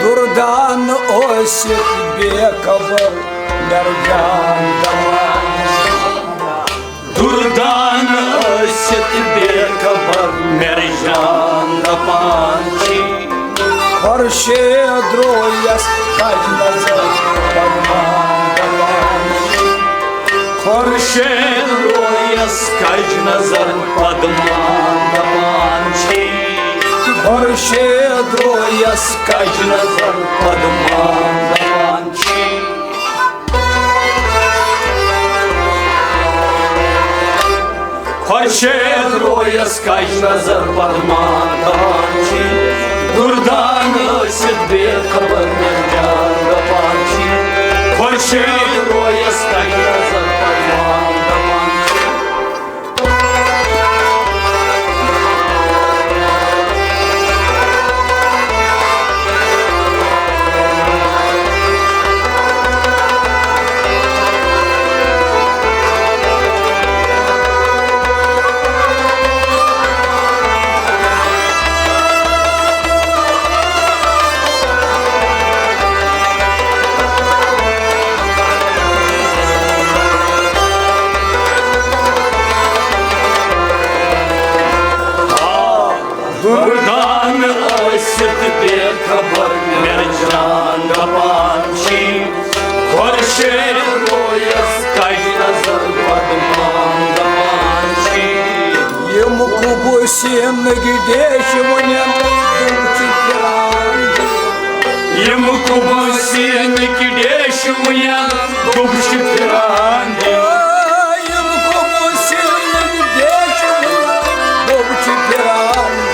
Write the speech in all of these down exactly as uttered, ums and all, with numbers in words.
دردان ٲسِتھ بے خبر مرجان دپان۔ دردان ٲسِتھ بے خبر مرجان دپان چھی۔ خورشید رویس کج نظر پدمان دپان چھی۔ خورشید رویس کج نظر پدمان دپان چھی۔ خورشید رویس کج نظر پدمان دپان چھی۔ خورشید رویس کج نظر پدمان دپان چھی۔ دردان ٲسِتھ بے خبر مرجان دپان چھی۔ خورشید رویس کج نظر پدمان دپان چھی۔ دردان ٲسِتھ بے خبر مرجان دپان چھی۔ خورشید رویس کج نظر پدمان دپان چھی۔ یِم قبوسینٕکۍ ڈیش وُنٮ۪ن دُب چھِ پھِران۔ یِم قبوسینٕکۍ ڈیش وُنٮ۪ن دُب چھِ پھِران۔ یِم قبوسینٕکۍ ڈیش وُنٮ۪ن دُب چھِ پھِران۔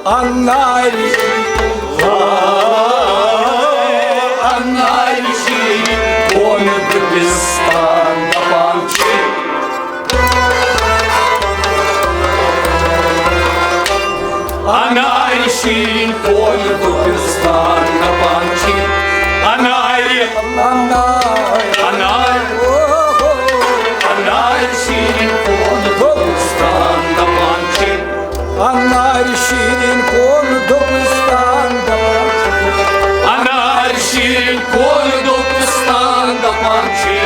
انارِ، انارِ شیٖن کون دُبِستان دپان چھی۔ انارِ شیٖن کون دُبِستان دپان چھی۔ انارِ، انارِ، انارِ، انارِ شیٖن کون دُبِستان دپان چھی۔ انارِ شیٖن کون دُبِستان دپان چھی۔ انارِ شیٖن کون دُبِستان دپان چھی۔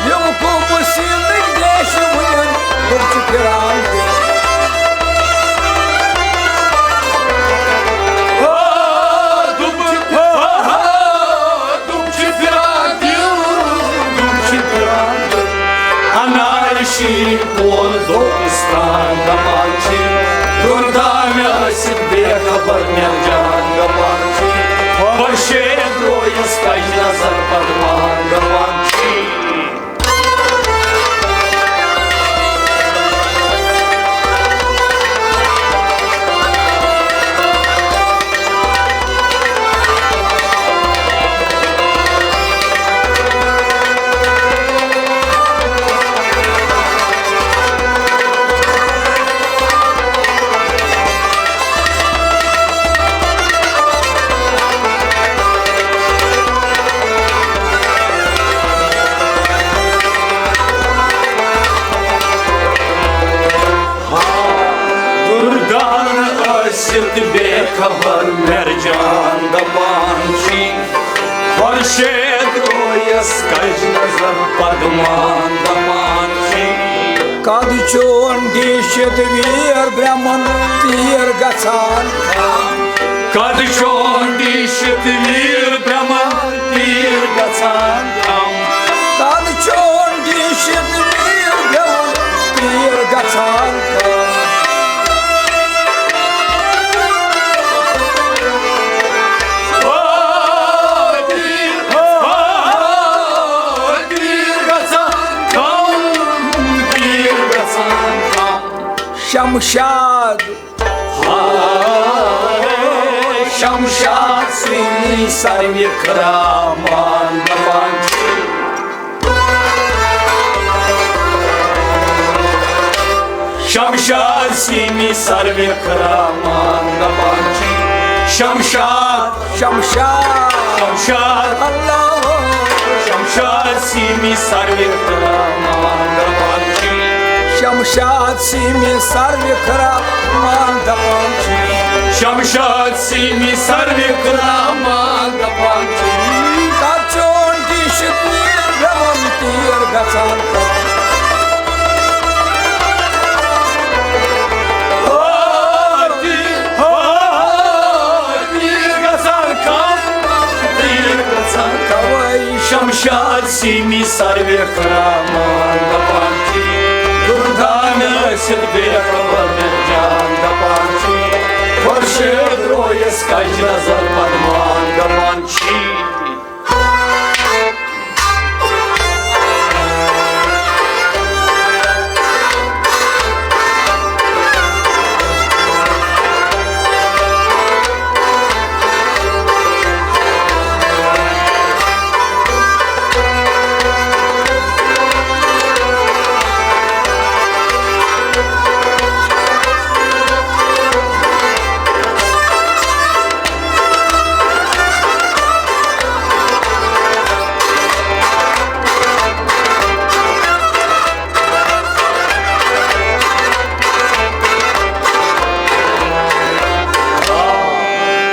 یِم قبوسینٕکۍ ڈیش وُنٮ۪ن دُب چھِ پھِران۔ آ، دُب، آ، دُب چھِ پھِران، دِل، دُب چھِ پھِران۔ انارِ شیٖن کون دُبِستان دپان چھی۔ دردان ٲسِتھ بے خبر مرجان دپان چھی۔ خورشید رویس کج نظر پدمان دپان چھی۔ دردان ٲسِتھ بے خبر مرجان دپان چھی۔ خورشید رویس کج نظر پدمان دپان چھی۔ قد چون ڈیشت ویر برمن تیر گژھان کم۔ قد چون ڈیشت ویر برمن تیر گژھان کم۔ قد چون ڈیشت ویر برمن تیر گژھان کم۔ آ، تیر، آ، تیر گژھان کم، تیر گژھان کم۔ شمشاد، ہاے، شمشاد سٕنٛدۍ سر وِکرامان دپان چھِ۔ شمشاد سیمی سر وکھرامان دپان چھ۔ شمشاد، شمشاد، شمشاد، اللہ۔ شمشاد سیمی سر وکھرامان دپان چھ۔ شمشاد سیمی سر وکھرامان دپان چھ۔ شمشاد سیمی سر وکھرامان دپان چھ۔ تتھ چون ڈیش تیر گژھان تیر گژھان کم۔ ہاے، ہاے، تیر گژھان کم، تیر گژھان کم۔ توے شمشاد سیمی سر وکھرامان دپان چھ۔ دردان ٲسِتھ بے خبر مےٚ جان دپان چھ۔ خورشید رویس کج نظر پدمان دپان چھ۔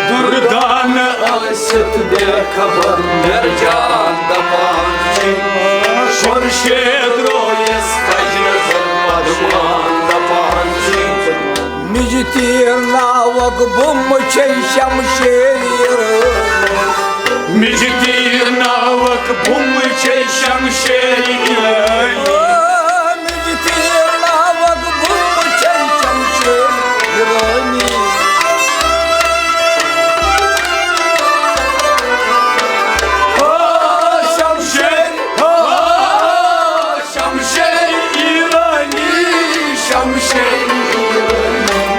دردان ٲسِتھ بے خبر مےٚ جان دپان چھ۔ خورشید رویس کج نظر پدمان دپان چھ۔ مجہِ تیر ناوک بُم چھے شمشیر۔ مجہِ تیر ناوک بُم چھے شمشیر۔ مجہِ تیر ناوک بُم چھے شمشیر۔ ہو شمشیر، ہو شمشیر ایرانی، شمشیر ایرانی۔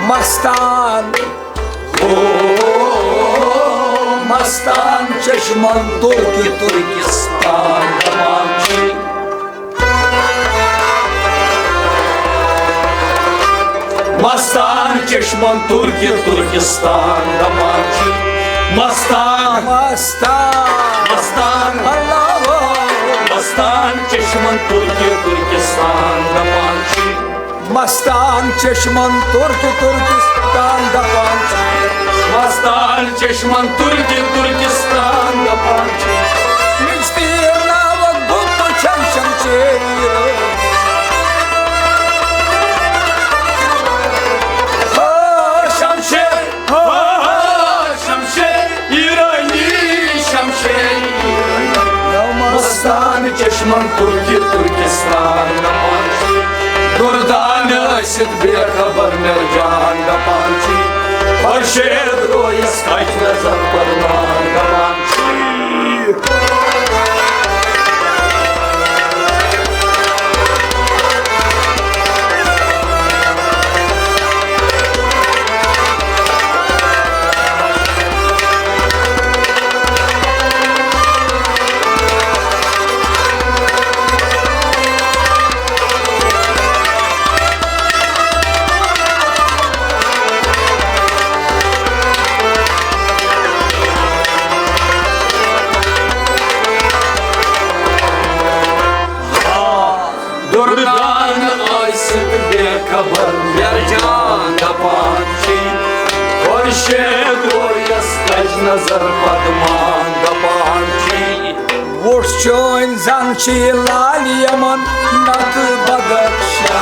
مستان، او مستان چشمن ترکی ترکستان دپان چھ۔ مستان چشمن ترکی ترکستان دپان چھ۔ مستان، مستان، مستان، اللہ۔ مستان چشمن ترکی ترکستان دپان چھ۔ مستان چشمن ترکی ترکستان دپان چھ۔ مستان چشمن ترکی ترکستان دپان چھ۔ مجہِ تیر ناوک بُم چھے شمشیر۔ ہو شمشیر، ہو شمشیر ایرانی، شمشیر ایرانی۔ مستان چشمن ترکی ترکستان دپان چھ۔ دردان ٲسِتھ بے خبر مےٚ جان دپان چھ۔ خورشید رویس کج نظر پدمان دپان چھ۔ دردان ٲسِتھ بے خبر مےٚ جان دپان چھ۔ خورشید رویس کج نظر پدمان دپان چھ۔ وُچھ چٲنۍ زن چھ لالہِ یمن نتہٕ بدخشا۔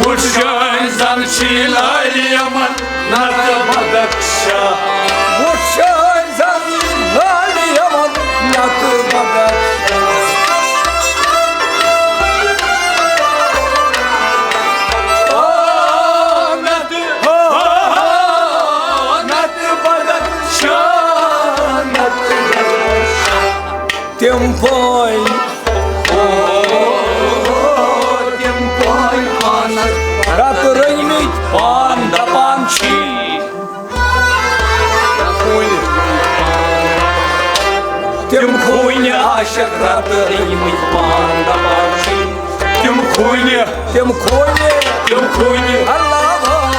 وُچھ چٲنۍ زن چھ لالہِ یمن نتہٕ بدخشا۔ وُچھ چٲنۍ زن چھ لالہِ یمن نتہٕ بدخشا۔ آ، نتہٕ، آ، نتہٕ بدخشا، نتہٕ بدخشا۔ تِم پٲنۍ، او، تِم پٲنۍ پانس رتہٕ رٔنگۍ مٕتۍ پان دپان چھی۔ تِم خوٗنہِ عاشق رتہٕ رٔنگۍ مٕتۍ پان دپان چھی۔ تِم خوٗنہِ، تِم خوٗنہِ تِم خوٗنہِ، اللہ،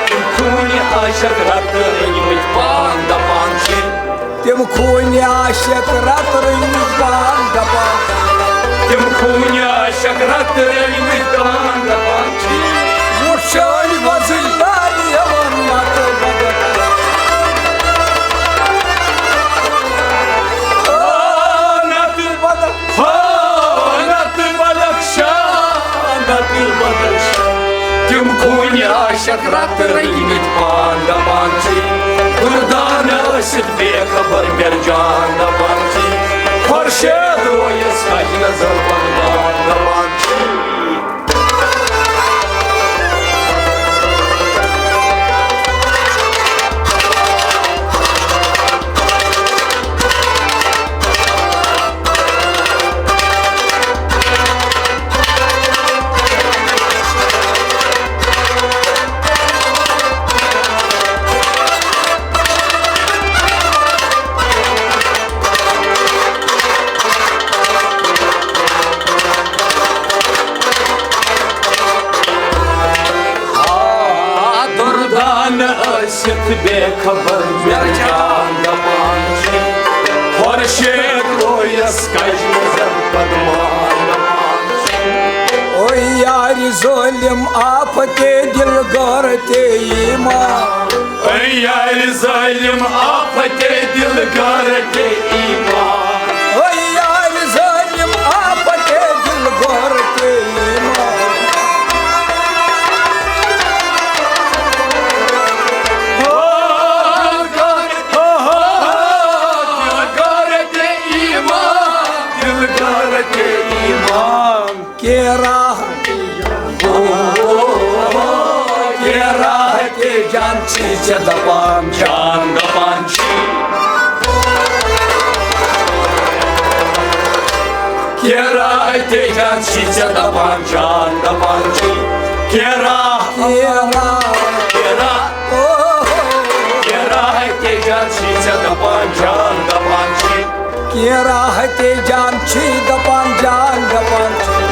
تِم خوٗنہِ عاشق رتہٕ رٔنۍمٕتۍ پان دپان چھِ۔ تِم خوٗنہِ عاشق رتہٕ رٔنۍمٕتۍ پان دپان۔ تِم خوٗنہِ عاشق رتہٕ رٔنۍمٕتۍ پان دپان چھِ۔ وُچھ شٲلۍ وۄزٕلۍ دارِ یِوان نتہٕ بدل۔ آ، نتہٕ بدل۔ ہانت بدخشان، نتہٕ بدخشان۔ تِم خوٗنہِ عاشق رتہٕ رٔنۍمٕتۍ پان دپان چھِ، دُردانہٕ ٲسِتھ بے خبر مےٚ جان دپان چھِ، خۄرشید رویس کجہِ نظر پرمان دپان چھِ۔ آ، دُردانہٕ ٲسِتھ بے خبر مےٚ جان دپان چھِ، خۄرشید رویس کجہِ نظر پرمان دپان چھِ۔ او یارِ ظٲلِم آفتے دِل غٲرتے ایمان۔ اے یارِ ظٲلِم آفتے دِل غٲرتے ایمان۔ اے یارِ ظٲلِم آفتے دِل غٲرتے ایمان۔ او دِل غٲرتے ایمان، دِل غٲرتے ایمان۔ کیرا، کیرا تہِ جان چھی ژےٚ دپان، جان دپان چھی۔ کیرا تہِ جان چھی ژےٚ دپان، جان دپان چھی۔ کیرا، کیرا، کیرا، کیرا تہِ جان چھی ژےٚ دپان، جان دپان چھی۔ کیرا ہتے جان چھی دپان، جان دپان چھی۔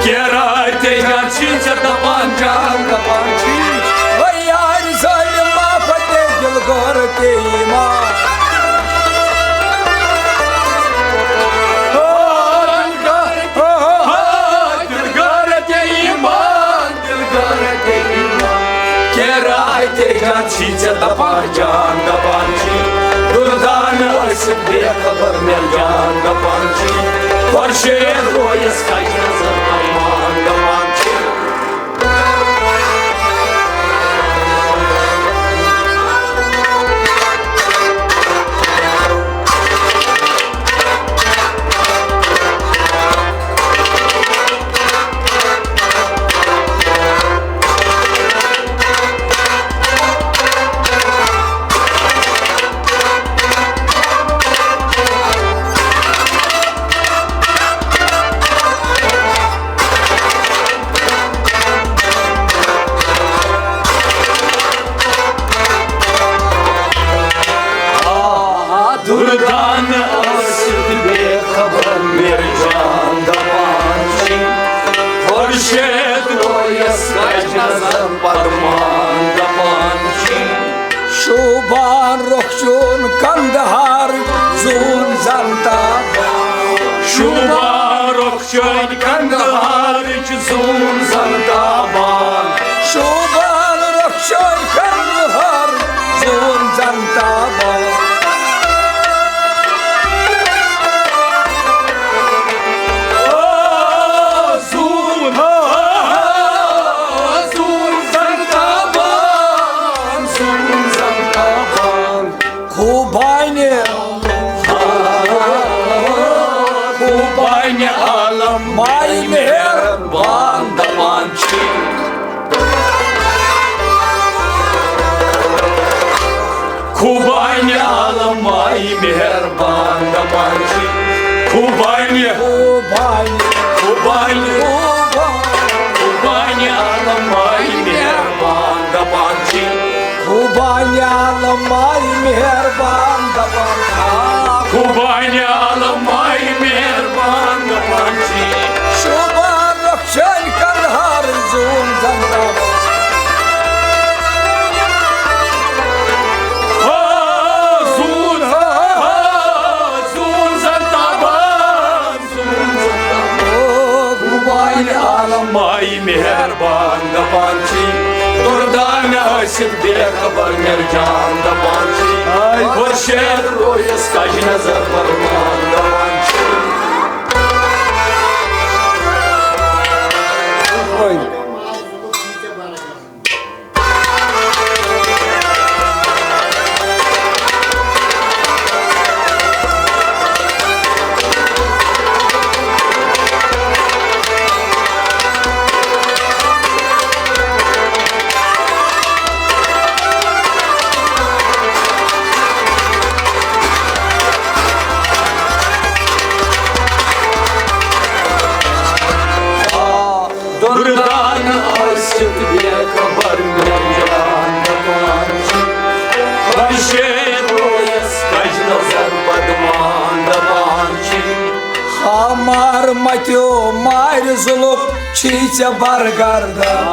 کیرا ہتے جان چھی ژےٚ دپان، جان دپان چھی۔ وے یارِ ظٲلِم آفتے دِل غٲرتے ایمان۔ او دِل غٲرتے، او دِل غٲرتے ایمان۔ دِل غٲرتے ایمان۔ کیرا تہِ جان چھی ژےٚ دپان، جان دپان چھی۔ دُردانہٕ ٲسِتھ بے خبر مےٚ جان دپان چھی۔ خۄرشید رویس کجہِ نظر پرمان دپان چھی۔ آ، دُردانہٕ ٲسِتھ بے خبر مےٚ جان دپان چھی۔ خۄرشید رویس کجہِ نظر پرمان دپان چھی۔ شوٗبان رۄخ چون قندہار زوٗن زن تابان۔ شوٗبان رۄخ چون قندہارٕچ زوٗن زن تابان۔ شوٗبان رۄخ چون قندہار زوٗن زن تابان۔ آ، زوٗن، آ، زوٗن زن تابان، زوٗن زن تابان۔ خوبانہِ، خوبانہِ عالم ماے مہربان دپان چھی۔ خوبانہِ عالم ماے مہربان دپان چھی۔ خوبانہِ، خوبانہِ، خوبانہِ، خوبانہِ عالم ماے مہربان دپان چھی۔ خوبانہِ عالم ماے مہربان دپان۔ خوبانہِ عالم ماے مہربان دپان چھی۔ شوٗبان رۄخ چون قندہار زوٗن زن تابان۔ دپان چھی، دردانہ ٲسِتھ بے خبر میر جان دپان چھی۔ آے۔ خورشید رویس کج نظر پرمان دپان چھی۔ دردان ٲسِتھ بے خبر میر جان دپان چھی۔ خورشید رویس کج نظر پدمان دپان چھی۔ ہامار متیو مارِ ظلم چھی ژےٚ برگردان۔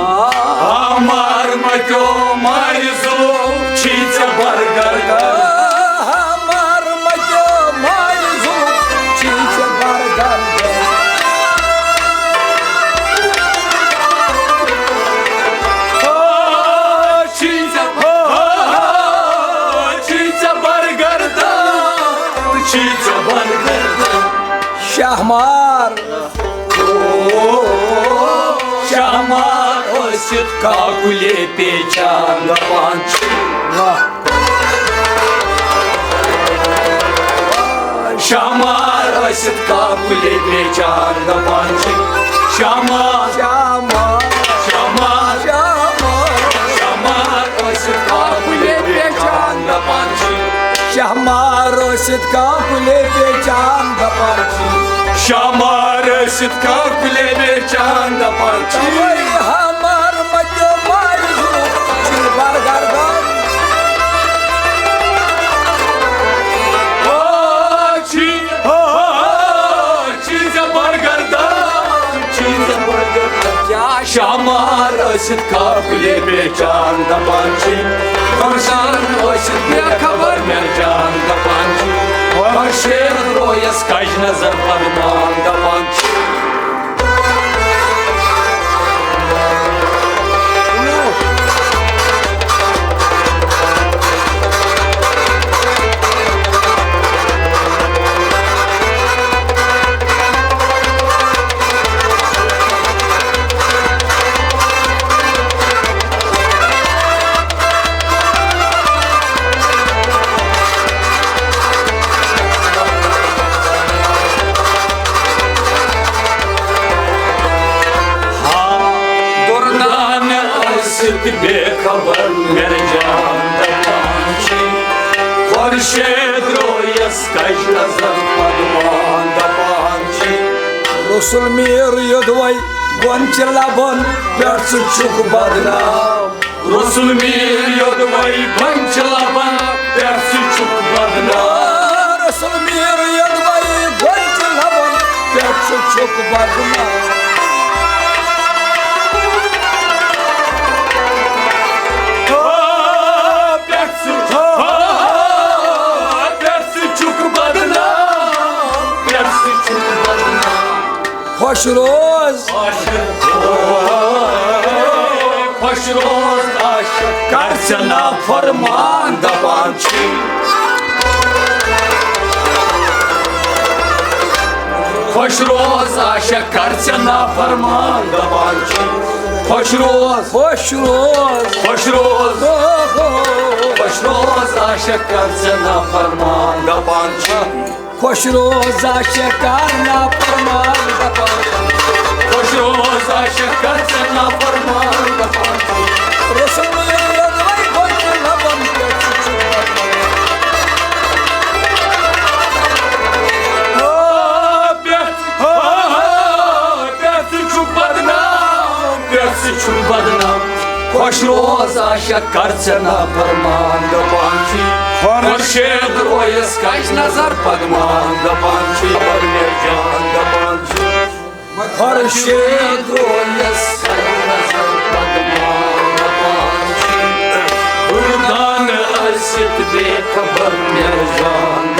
ہامار متیو مارِ ظلم چھی ژےٚ برگردان۔ ہامار متیو مارِ ظلم چھی ژےٚ برگردان۔ آ، چھی ژےٚ، آ، چھی ژےٚ برگردان، چھی ژےٚ برگردان۔ شاہمار، شاہمار ٲسِتھ کاکُلے پیچان دپان چھی۔ واہ۔ شاہمار ٲسِتھ کاکُلے پیچان دپان چھی۔ شاہمار، شاہمار، شاہمار، شاہمار۔ شاہمار ٲسِتھ کاکُلے پیچان دپان چھی۔ شاہمار ٲسِتھ کاکُلے پیچان دپان چھی۔ شاہمار ٲسِتھ کاکُلے پیچان دپان چھی۔ تَوَے ہامار متیو مارِ ظلم چھی برگردان۔ آ، چھی، آ، چھی ژےٚ برگردان، چھی ژےٚ برگردان۔ کیٛاہ شاہمار ٲسِتھ قافلے پیچان دپان چھی، فرسان ٲسِتھ بے خبر میر جان دپان چھی، خورشید رویس کج نظر پدمان دپان چھی۔ دردان ٲسِتھ بے خبر میر جان دپان چھی، خورشید رویس کج نظر پدمان دپان چھی۔ رسول میر یودوے گۄنچہِ لبن پٮ۪ٹھ ژٕ چھُکھ بدنام۔ رسول میر یودوے گۄنچہِ لبن پٮ۪ٹھ ژٕ چھُکھ بدنام۔ رسول میر یودوے گۄنچہِ لبن پٮ۪ٹھ ژٕ چھُکھ بدنام۔ آ، پٮ۪ٹھ ژٕ، آ، پٮ۪ٹھ ژٕ چھُکھ بدنام، پٮ۪ٹھ ژٕ چھُکھ بدنام۔ خۄش روز۔ خۄش روز عاشق، کر ژےٚ نافرمان دپان چھی۔ خۄش روز عاشق، کر ژےٚ نافرمان دپان چھی۔ خۄش روز۔ خۄش روز۔ خۄش روز۔ خۄش روز عاشق، کر ژےٚ نافرمان دپان چھی۔ خۄش روز عاشق، کر نافرمان دپان۔ خۄش روز عاشق، کر ژےٚ نافرمان دپان۔ رسول یودوے گۄنچہِ لبن پٮ۪ٹھ ژٕ چھُکھ بدنام۔ آ، پٮ۪ٹھ، آ، پٮ۪ٹھ ژٕ چھُکھ بدنام، پٮ۪ٹھ ژٕ چھُکھ بدنام۔ خۄش روز عاشق، کر ژےٚ نافرمان دپان چھی۔ خۄش۔ خورشید رویس کج نظر پدمان دپان چھی، خبر میر جان دپان چھی۔ خورشید رویس کج نظر پدمان دپان چھی۔ دردان ٲسِتھ بے خبر میر جان